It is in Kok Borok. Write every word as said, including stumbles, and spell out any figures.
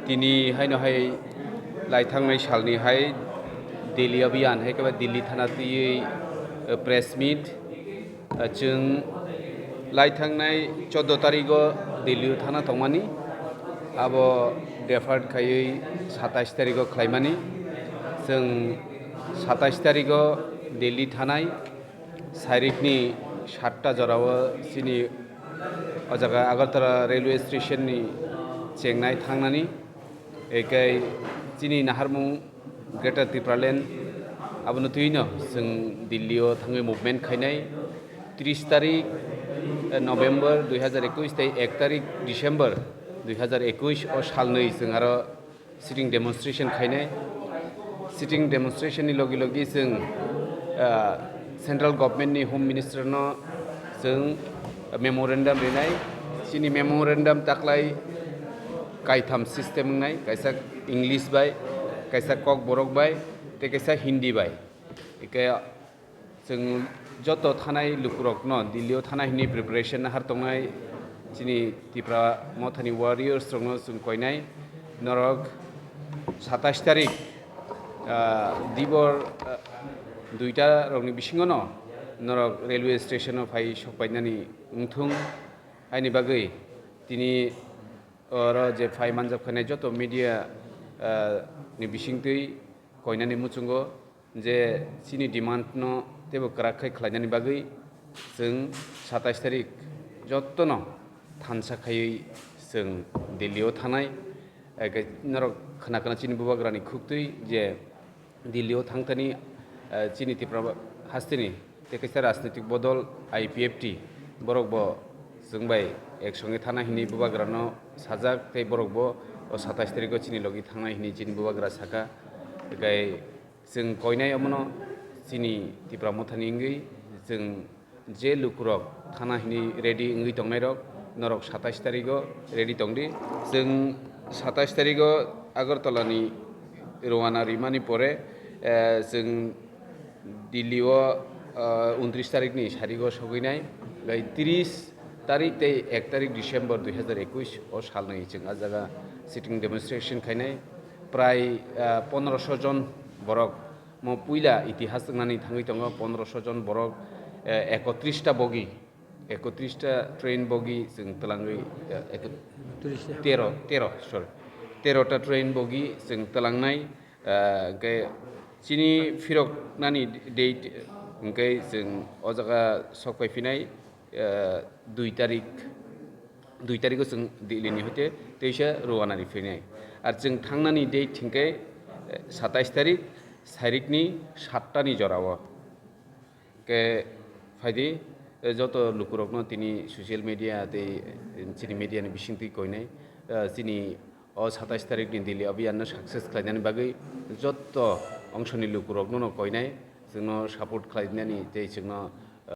Tini haino hai lai thangnai salni hai Delhi abhiyan hai khe ba Delhi thana twiwi, eh, press meet. Eh, chwng lai thangnai choudo tarigo Delhi o thana tongmani, abo deferred khaiwi satais tarigo khlaimani. Chwng satais tarigo Delhi thanai, sairikni satta jorao chini o jaga Agartala railway station ni chengnai thangnani, ekai chini naharmung Greater Tipraland, abono twino chwng Delhi o thangwi movement khainai. Tris tarik, eh, November dui hazar ekush tei ek tarik December dui hazar ekush o salnwi chwng aro sitting demonstration khainai. Sitting demonstration ni logi logi chwng, ah, central government ni home minister no chwng memorandum rinai. Chini memorandum taklai kaitham system wngnai, kaisa English bai, kaisa Kokborok bai, tei kaisa Hindi bai. Eke Chwng joto thanai lukurokno Delhi o thana hwnwi preparation nahar tongnai chini Tipra Mothani warriors rokno chwng koinai, norok satais tarik, ah, dibor, ah, duita rokni bisingono norok railway station o phai sokpainani wngthung. Haini bagwi tini oro je phai manjak phainai joto media, ah, ni bisingtwi koinani muchungo je chini demand no teibo kwrak khai khlainani bagwi chwng satais tarik jotono thansa khaiwi chwng Delhi o thanai. Eke norok khna khna chini bubagrani khuktwi je Delhi o thangthani, eh, chini Tipra hasteni tei kaisa rajnitik bodol I P F T borok bo chwng bai ek songe thana hwnwi bubagrano sajak tei borok bo o satais tariko chini logi thangnai hwnwi chini bubagra saka. Tei chwng koinai omono chini Tipra Mothani wngwi chwng je lukurok thana hwnwi ready wngwi tongnairok, norok satais tarigo ready tongdi. Chwng satais tarigo Agartala ni Rowana rimani pore, eh, chwng Delhi o, eh, untris tarik ni sarigo sogwinai, bai tris tarik tei ek tarik December dui hazar ekush o salnwi chwng a jaga sitting demonstration khainai. Prai, eh, pondroso jon borok mo puila itihas wngnani thangwi tongo, pondroso jon borok, eh, ekotris ta bogi, ekotris ta train bogi chwng twlangwi, eh, eko-, tero, tero, sorry, tero ta train bogi chwng twlangnai, eh, hwnkhe chini phiroknani date hwnkhe chwng o jaga sok pai phinai, eh, dui tarik, dui tariko chwng Delhi ni hoite teisa Rowana ri phinai. Ar chwng thangnani date hwnkhe, eh, satais tarik, sairikni satta ni jorao. Hwnkhe phaidi, eh, joto lukurokno tini social media tei, eh, chini media ni bisingtwi koinai, eh, chini o satais tarikni Delhi abhiyan no success khlainani bagwi joto ongsoni lukurokno no koinai, chwngno support khlainani tei chwngno